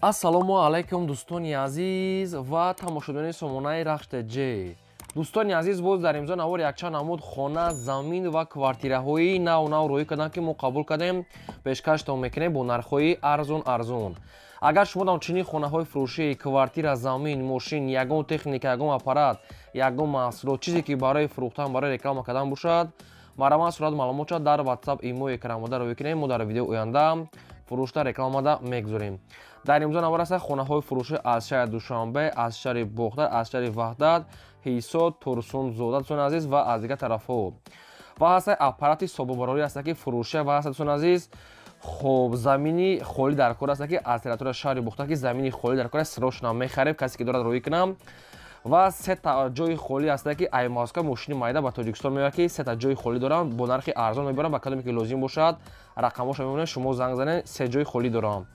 Ассалому алайкум, дӯстони азиз ва тамошобинони сомонаи Рахш ТЖ. Дӯстони азиз, боз дар имзо навор якчанд намуд хона, замин ва квартираҳои нав нав рӯӣ карданд, ки мо қабул кардем, пешкаштон мекунем бо нархҳои арзон арзон. Агар шумо дар чунин хонаҳои фурӯшӣ, квартира, замин, мошин, ягон техника, ягон аппарат, ягон маҳсулот, чизе ки барои фурӯхтан, барои реклама кардан бошад, марҳамат, сурат маълумот шад дар WhatsApp, имо экранмода рӯӣ кунем. Мо дар видеои оянда фурӯшта рекламада мегузорем. Дар имзо навор аст хонаҳои фурӯшӣ аз шаҳри Душанбе, аз шаҳри Бохтар, аз шаҳри Ваҳдат, Ҳисор, Турсунзода, дӯстони азиз, ва аз дигар тарафҳо. Ва ҳаст аппарати собунбарорӣ аст, ки фурӯша ва ҳаст, дӯстони азиз. Хоб, замини холӣ дар кор аст, ки аз территорияи шаҳри Бохтар, ки замини холӣ дар кор аст, срочно мехарем, касе ки дорад, рӯӣ кунам. Ва сета ҷои холӣ аст, ки ай Москва мошини майда ба Тоҷикистон меояд, ки сета ҷои холӣ дорам, бо нархи арзон мебарам. Ба кадоме ки лозим бошад, рақамҳоша мемонем, шумо занг занед, се ҷои холӣ дорам.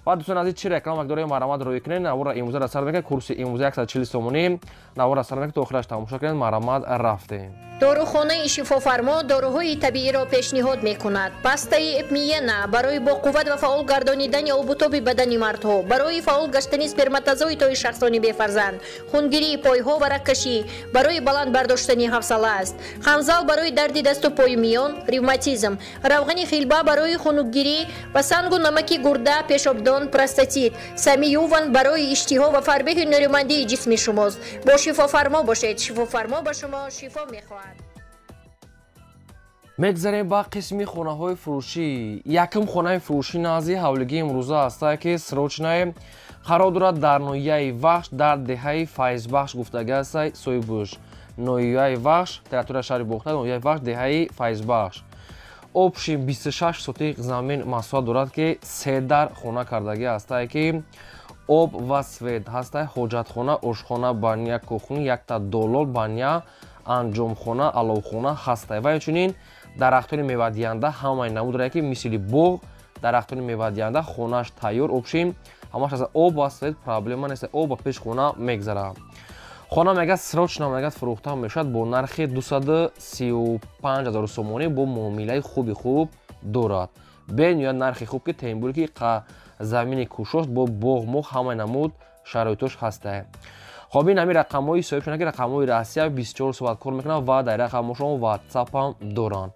Ва дӯстони азиз, чӣ реклама дорем, марҳамат, рӯӣ кунед. Наворро имрӯза расар мекунед, курси имрӯза 140 сомонӣ. Наворро расар мекунед, то охираш тамошо кунед. Марҳамат, рафтем. Дорухонаи Шифофармо доруҳои табииро пешниҳод мекунад. Пастаи Эпмиена барои боқувват ва фаъол гардонидани обутоби бадани мардҳо, барои фаъол гаштани сперматозоидҳои шахсони бефарзанд, хунгирии пойҳо ва рагкашӣ, барои баланд бардоштани ҳавсала аст. Ханзал барои дарди дасту пои миён, ревматизм, равғани хилба барои хунукгирӣ ва сангу намаки гурда, пешобдон, простатит, Самиюван барои иштиҳо ва фарбеҳи нерӯмандии ҷисми шумост. Бо Шифофармо бошед, Шифофармо ба шумо шифо мехоҳад. Мегзарем ба қисми хонаҳои фурӯшӣ. Якум хонаи фурӯшӣ назди ҳавлигии имрӯза ҳастае, ки срочное қарор дорад дар ноҳияи Вахш, дар деҳаи Файзбахш гуфтагӣ ҳастай соҳибуш. Ноҳияи Вахш, территорияи шаҳри Бохтар, ноҳияи Вахш, деҳаи Файзбахш. Общий 26 сотих замин масоҳат дорад, ки се дар хона кардагӣ ҳастае, ки об ва свет ҳастай, ҳоҷатхона, ошхона, баня, кухня, якта долол, баня, анҷомхона, аловхона ҳастай ва инчунин дарахтони мевадиҳанда ҳамаи намуд дорад, ки мисли боғ дарахтони мевадиҳанда, хонааш тайёр, общий ҳамаш аст. Об ва свет проблема нест, об ба пеш хона мегзарад. Хона мегӯяд, срочно мегӯяд, фурӯхта мешавад бо нархи 235 ҳазор сомонӣ, бо муомилаи хуби хуб дорад, бениҳоят нархи хуб, ки тембули ки замини кушост, бо боғ моғ, ҳамаи намуд шароитош ҳастае. Хоб, ин ҳамин рақамҳои соҳибшона, ки рақамҳои Россия, 24 соат кор мекунанд ва дар рақамҳошон ватсапам доранд.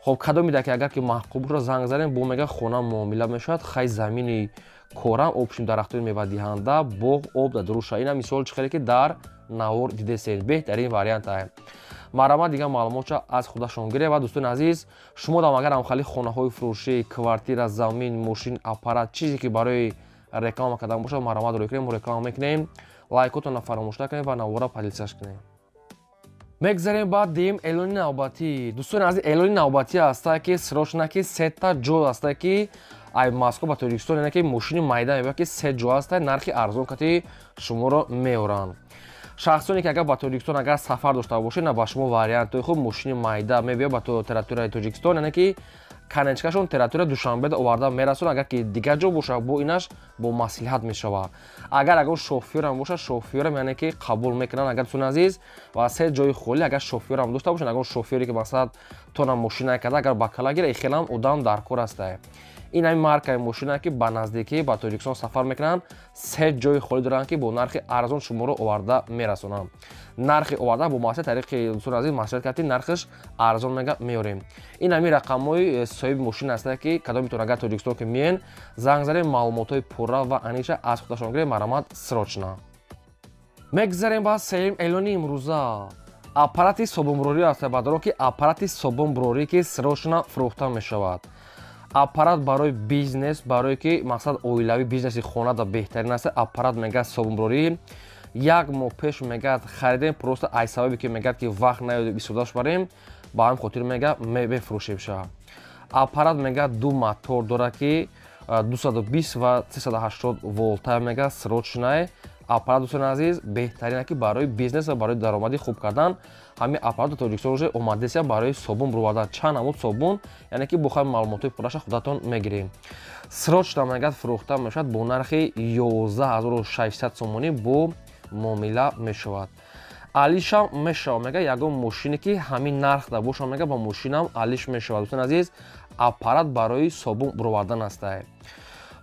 Хоб, кадомида ки агар ки маъқул бошад, занг занем, бо мега хона муомила мешавад. Хай, замини корам, общим дарахтони мевадиҳанда, боғ, об дар дуруша. Ина мисол, чӣ хеле ки дар навор дидесед, беҳтарин вариантае. Марҳамат, дигар маълумотша аз худашон гиред. Ва дӯстони азиз, шумо дам агар ҳамхали хонаҳои фурӯшӣ, квартира, замин, мошин, аппарат, чизе ки барои реклама кардан бошад, марҳамат, рӯй кунем, мо реклама мекунем. Лайкотонро фаромӯш накунед ва навора поделиться кунед. Мегзарем ба дим эълони навбатӣ. Дӯстони азиз, эълони навбатӣ ҳастае, ки срочно, ки сета ҷо ҳастае, ки ай Москва ба Тоҷикистон, яъне ки мошини майда мебояд, ки се ҷо ҳастае, нархи арзон кати шуморо меоранд. Шахсоне ки агар ба Тоҷикистон агар сафар дошта бошед, на ба шумо вариантҳои хуб, мошини майда мебиёд ба территорияи Тоҷикистон, яъне ки конечкашон территория Душанбеда оварда мерасонад. Агар ки дигар ҷо бошад, бо инаш бо маслиҳат мешавад. Агар ягон шофёрам бошад, шофёрам, яъне ки қабул мекунанд. Агар, дӯстони азиз, ва се ҷои холӣ, агар шофёрам дошта бошанд, ягон шофёре ки масалан тона мошина карда, агар ба кала гира, хелам одам дар кор астае. Ин ҳамин маркаи мошина, ки ба наздикӣ ба Тоҷикистон сафар мекунанд, се ҷои холӣ доранд, ки бо нархи арзон шуморо оварда мерасонанд. Нархи оварда бо маслиҳат, тариқи, дӯстони азиз, маслиҳат кардӣ, нархаш арзон мега меорем. Ин ҳамин рақамҳои соҳиби мошин ҳастае, ки кадомитон агар Тоҷикистон ки миен, занг занед, маълумотҳои пурра ва аниша аз худашон гиред. Марҳамат, срочно. Мегзарем ба сеюм эълони имрӯза. Аппарати собунбурорӣ аст, бадаро, ки аппарати собунбурорӣ, ки срочно фурӯхта мешавад. Аппарат барои бизнес, барое ки мақсад оилавӣ, бизнеси хонада беҳтарин аст. Аппарат мегӯяд собунбурорӣ, як моҳ пеш мегӯяд харидем, просто ай сабабе ки мегӯяд ки вақт наёдем истифодаш барем, ба ҳамин хотир мега мефурӯшем ша. Аппарат мегӯяд ду мотор дорад, ки 220 ва 380 волта мега, срочное аппарат. Дӯстони азиз, беҳтарин, ки барои бизнес ва барои даромади хуб кардан ҳамин аппаратро Тоҷикистон уже омадесия, барои собун бировардан, чанд намуд собун, яъне ки бо хами маълумотҳои пурраша худатон мегирем. Срочно мегӯяд фурӯхта мешавад бо нархи 11 600 сомонӣ, бо муомила мешавад, алишам мешавад. Мега ягон мошине ки ҳамин нарх да боша, мега ба мошинам алиш мешавад. Дӯстони азиз, аппарат барои собун бировардан астае.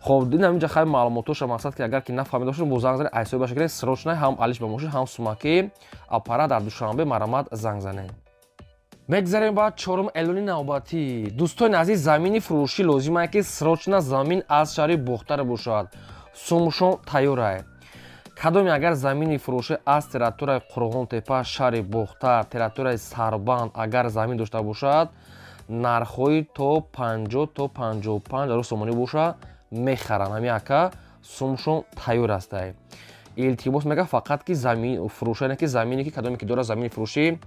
Хоб, ин ҳаминҷа хай маълумотоша, мақсад ки агар ки нафаҳмида бошед, бо занг занед, айсои баша кунед, срочно ҳам алиш ба мошин, ҳам сумаки аппарат дар Душанбе, марамат занг занед. Мегзарем ба чорум эълони навбатӣ. Дӯстони азиз, замини фурӯшӣ лозим ае, ки срочно замин аз шаҳри Бохтар бошад, сумшон тайёр ае. Кадоме агар замини фурӯшӣ аз территорияи Қурғонтепа, шаҳри Бохтар, территорияи Сарбанд агар замин дошта бошад, нархҳои то 50 то 55 ҳазор сомонӣ бошад, мехаранд. Ҳамин ака сумшон тайёр астае. Илтимос мега, фақат ки замин фурӯшане, ки замине ки кадоме ки дорад замини фурӯшӣ,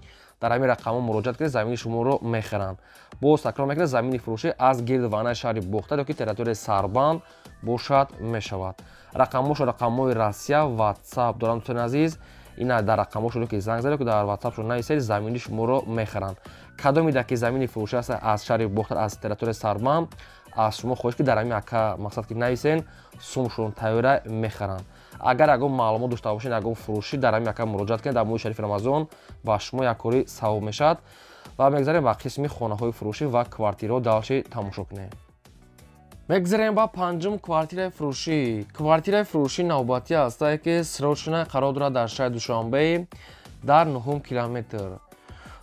дар ҳамин рақамҳо муроҷиат кунед, замини шуморо мехаранд. Боз такрор мекунед, замини фурӯшӣ аз гирд ванаи шаҳри Бохтар ёки территорияи Сарбанд бошад, мешавад. Рақамҳошо рақамҳои Россия, Ватсап дорам, дӯстони азиз. Ина дар рақамҳошо ки занг занед, ки дар Ватсапшо нависед, замини шуморо мехаранд. Кадомида ки замини фурӯшӣ аст аз шаҳри Бохтар, аз территорияи Сарбанд, аз шумо хоҳиш ки дар ҳамин ака мақсад ки нависен, сумшон тайёра, мехаранд. Агар ягон маълумот дошта бошед, ягон фурӯшӣ, дар ҳамин ака муроҷиат кунед, дар моҳи шарифи Рамазон ба шумо як кори савоб мешавад. Ва мегзарем ба қисми хонаҳои фурӯшӣ ва квартираҳо, дальше тамошо кунем. Мегзарем ба панҷум квартираи фурӯшӣ. Квартираи фурӯшӣ навбатӣ ҳастае, ки срочно қарор дорад дар шаҳри Душанбе, дар нуҳум километр.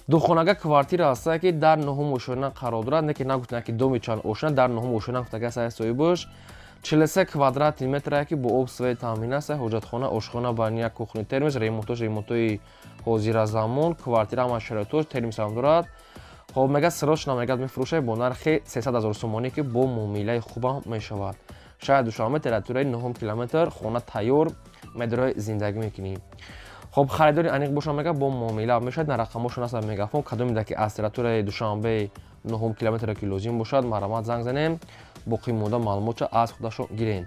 Духонага квартира ҳастае, ки дар нуҳум ошёна қарор дорад, не ки нагуфтана ки доми чанд ошёна, дар нуҳум ошёна гуфтага аст соҳибаш. 43 квадратный метрае, ки бо об, свет таъмин аст, ҳоҷатхона, ошхона, баня, кухни, термос, ремонтош ремонтҳои ҳозиразамон, квартира ҳама шароитош, термосам дорад. Хоб, мега срочно мегад мефурӯшад бо нархи 300 ҳазор сомонӣ, ки бо муомилаи хубам мешавад. Шаҳри Душанбе, территорияи нуҳум километр, хона тайёр, медрои зиндагӣ мекунӣ. Хоб, харидори аниқ боша, мега бо муомила мешавад. На рақамҳошон аст Мегафон. Кадомида ки аз территорияи Душанбе, нуҳум километре ки лозим бошад, марҳамат, занг занем, боқӣ монда маълумотша аз худашон гирен.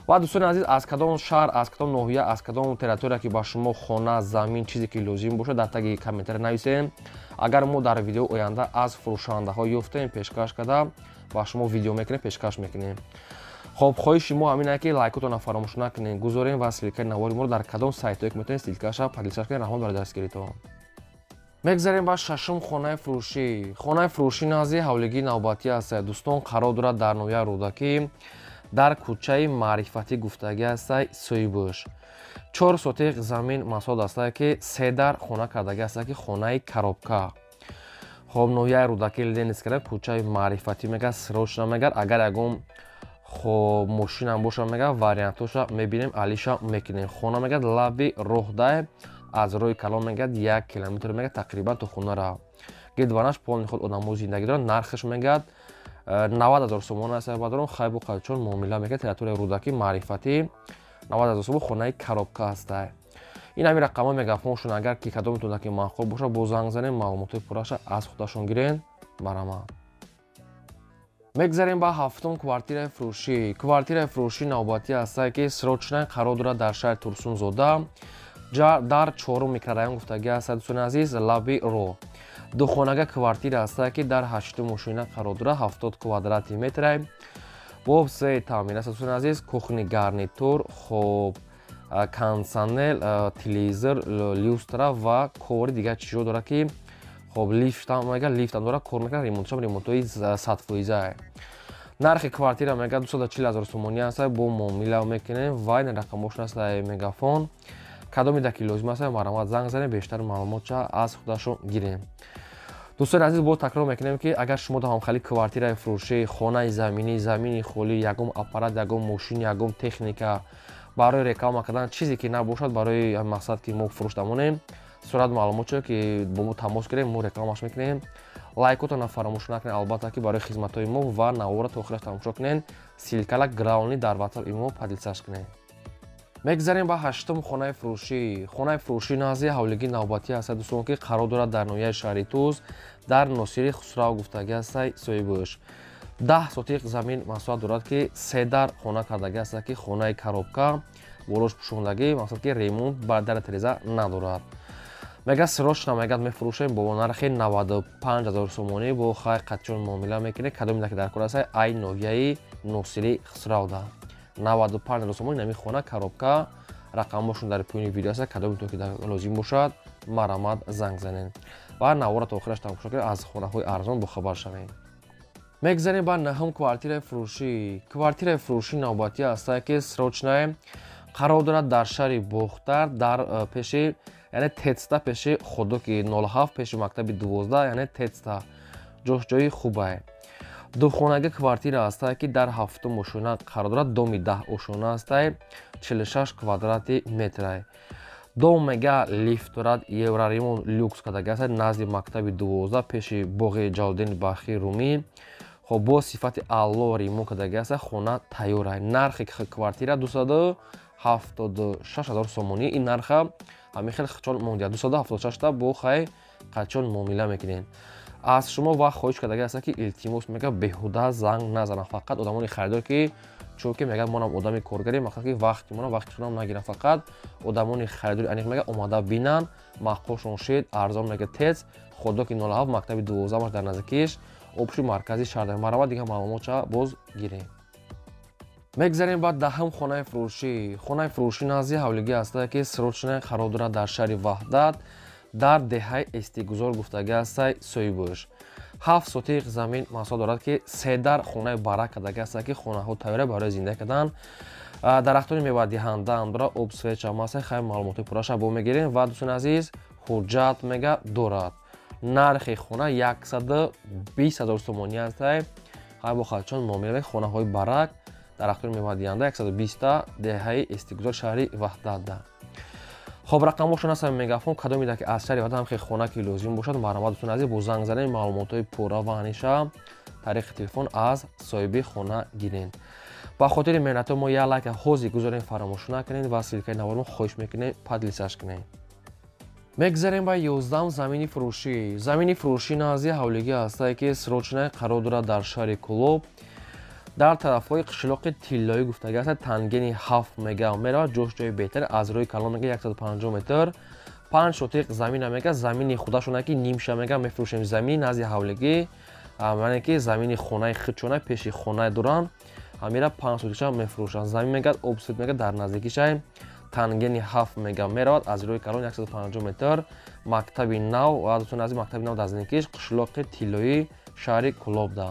Ва дӯстони азиз, аз кадом шаҳр, аз кадом ноҳия, аз кадом территория ки ба шумо хона, замин, чизе ки лозим бошад, дар таги комментария нависем. Агар мо дар видеои оянда аз фурӯшандаҳо ёфтем, пешкаш карда ба шумо видео мекунем, пешкаш мекунем. Хоб, хоҳиши мо ҳамин ки лайкотонро фаромӯш накунем, гузорем ва ссылкаи навори моро дар кадом сайтҳое ки метавонед, ссылкаша поделиться кунед. Раҳмат барои дастгиритон. Мегзарем ба шашум хонаи фурӯшӣ. Хонаи фурӯшӣ назди ҳавлигии навбатӣ аст, дӯстон, қарор дорад дар ноҳияи Рӯдакӣ, дар кӯчаи Маърифатӣ гуфтагӣ ҳастай соҳибаш. 4 сотиқ замин масоҳат ҳастае, ки се дар хона кардагӣ ҳастае, ки хонаи коробка. Хоб, ноҳияи Рӯдакӣ, Ленинская, кӯчаи Маърифатӣ. Мега срочно мегар, агар ягон хоб мошинам боша, мега вариантоша мебинем, алиша мекунем. Хона мегад лаби роҳдае, аз роҳи калон мегад 1 километр мегад тақрибан то хонара. Гирдванаш полный худ одамо зиндагӣ дорад. Нархаш мегад 90 ҳазор сомон аст, бадарон хайбу қалчон муомила мекунад. Территорияи Рӯдакӣ, Маърифатӣ, 90 ҳазор сомон, хонаи коробка ҳастае. Ин ҳамин рақамҳо Мегафоншон, агар ки кадометон ки маъқул боша, бо занг занем, маълумотҳои пурраша аз худашон гирен. Барамад. Мегзарем ба ҳафтум квартираи фурӯшӣ. Квартираи фурӯшӣ навбатӣ ҳастае, ки срочно қарор дорад дар шаҳри Турсунзода, дар чорум микрорайон гуфтагӣ ҳастад, дӯстони азиз, лаби роҳ. Духонага квартира ҳастае, ки дар ҳаштум мошина қарор дорад, 70 квадратный метрае, бо свет таъмин аст, дӯстони азиз, кухни гарнитур, хоб, кондитсионер, телевизор, люстра ва кори дигар чизҳо дорад, ки хоб, лифтам мега, лифтам дорад, кор мекунад, ремонтшам ремонтҳои 100%-ае. Нархи квартира мега 240 ҳазор сомонӣ аст, бо муомила мекунем. Ва ин рақамҳошон аст Мегафон. Кадомида ки лозим аст, марҳамат, занг занем, бештар маълумотша аз худашон гирем. Дӯстони азиз, боз такрор мекунем, ки агар шумо ҳамхали квартираи фурӯшӣ, хонаи заминӣ, замини холӣ, ягон аппарат, ягон мошин, ягон техника барои реклама кардан, чизе ки набошад, барои мақсад ки мо фурӯш дамонем, сурат маълумот шуд, ки бо мо тамос гирем, мо рекламаш мекунем. Лайкотонро фаромӯш накунед, албатта, ки барои хизматҳои мо, ва навора то охираш тамошо кунед, ссылкала главный дар Ватсап имо поделиться кунед. Мегзарем ба ҳаштум хонаи фурӯшӣ. Хонаи фурӯшӣ назди ҳавлигии навбатӣ ҳастад, дӯстон, ки қарор дорад дар ноҳияи шаҳри Тӯз, дар Носири Хусрав гуфтагӣ ҳастай соҳибаш. 10 сотиқ замин масоҳат дорад, ки се дар хона кардагӣ ҳастад, ки хонаи коробка, болош пӯшондагӣ, мақсад ки ремонт ба дара тереза надорад. Мега срочно мегад мефурӯшем бо нархи 95 ҳазор сомонӣ, бо хай қатчон муомила мекунед. Кадоме ки дар кор аст, ай ноҳияи Носири Хусравда, 95 ҳазор сомонӣ нами хона коробка. Рақамҳошон дар поёни видео аст. Кадометон ки лозим бошад, марҳамат, занг занед ва навора то охираш тамошо кунед, аз хонаҳои арзон бохабар шавед. Мегзарем ба наҳум квартираи фурӯшӣ. Квартираи фурӯшӣ навбатӣ ҳастае, ки срочное қарор дорад дар шаҳри Бохтар, дар пеши, яъне тецта, пеши ходоки 07, пеши мактаби 12, яъне тецта, ҷош ҷои хубае. Духонаги квартира ҳастае, ки дар ҳафтум ошона қарор дорад, доми 10 ошона ҳастае, 46 квадрати метрае. Дом мега лифт дорад, евроремонт люкс кардаги ҳастае, назди мактаби 12, пеши боғи Ҷалолиддини Балхии Румӣ. Хоб, бо сифати аъло ремонт кардаги ҳастае, хона тайёрае. Нархи квартира 276 ҳазор сомонӣ. Ин нарха ҳамин хел хичон мондия 276 та бо хай қачон муомила мекунед. Аз шумо ва хоҳиш кардаги ҳастад, ки илтимос, мега, беҳуда занг назананд, фақат одамони харидор, ки чунки мега монам одами коргари, мақсад ки вақти мона, вақтишонам нагирам, фақат одамони харидори аниқ, мега, омада бинанд, маъқулшон шид, арзон, мега, тез ходоки 07, мактаби 12 дар наздикиш, обши маркази шаҳр маравад. Дигар маълумотша боз гирем. Мегзарем ба даҳум хонаи фурӯшӣ. Хонаи фурӯшӣ назди ҳавлигӣ ҳастае, ки срочно қарор дорад дар шаҳри Ваҳдат, дар деҳаи Эстигузор гуфтагӣ ҳастай. Соҳибош 7 сотиқ замин масоҳат дорад, ки се дар хонаи барак кардагӣ ҳастад, ки хонаҳо тайёра барои зиндагӣ кардан, дарахтони мевадиҳандаам дорад, об, свет ам ҳаст. Хайр, маълумоти пурраша бо мегирем. Ва дӯстони азиз, ҳуҷҷат, мега, дорад. Нархи хона 120 ҳазор сомонӣ ҳастай. Ҳар бо хачон муомила. Хонаҳои барак, дарахтони мевадиҳанда, 120-та, деҳаи Эстигузор, шаҳри Ваҳдатда. Хоб, рақамҳошон ҳастан Мегафон. Кадомида ки аз шаҳри Ваҳдат ҳам хел хона ки лозим бошад, марҳамат, дӯстони азиз, бо занг задани маълумотҳои пурра ва аниша тариқи телефон аз соҳиби хона гирен. Ба хотири меҳнатҳои мо як лайка ҳозир гузорем, фаромӯш накунед, ва ссылка и навормо хоҳиш мекунем, поделиться ш кунед. Мегзарем ба 11-ум замини фурӯшӣ. Замини фурӯшӣ назди ҳавлигӣ ҳастае, ки срочно қарор дорад дар шаҳри Кӯлоб, дар тарафҳои қишлоқи Тиллоӣ гуфтагӣ аст. Тангени 7 мега меравад, ҷош ҷои беҳтар, аз рӯи калон, мега, 150 метр, 5 сотиқ замина, мега, замини худашона, ки нимша, мега, мефурӯшем. Замини назди ҳавлигӣ, яъне ки замини хонаи худшона, пеши хонаи доранд, ҳамира 5 сотиқша мефурӯшанд. Замин, мега, об, свет, мега, дар наздикишай, тангени 7 мега меравад, аз рӯи калон 150 метр, мактаби нав ва дӯстони азиз, мактаби нав дар наздикиш, қишлоқи Тиллоӣ, шаҳри Кӯлобда.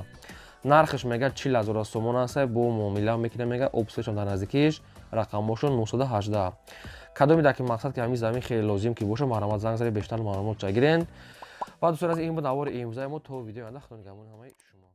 Нархаш, мега, 40 ҳазор сомон аст, бо муомила мекунем, мега, об, свет шон дар наздикиш, рақамҳошон 918. Кадоме дар ки мақсад ки ҳамин замин хеле лозим ки бошад, марҳамат, занг зани, бештар маълумот гирен. Ва дӯстони азиз, ин буд навори имрӯзаи мо. То видеои оянда, худо нигаҳбони ҳамаи шумо.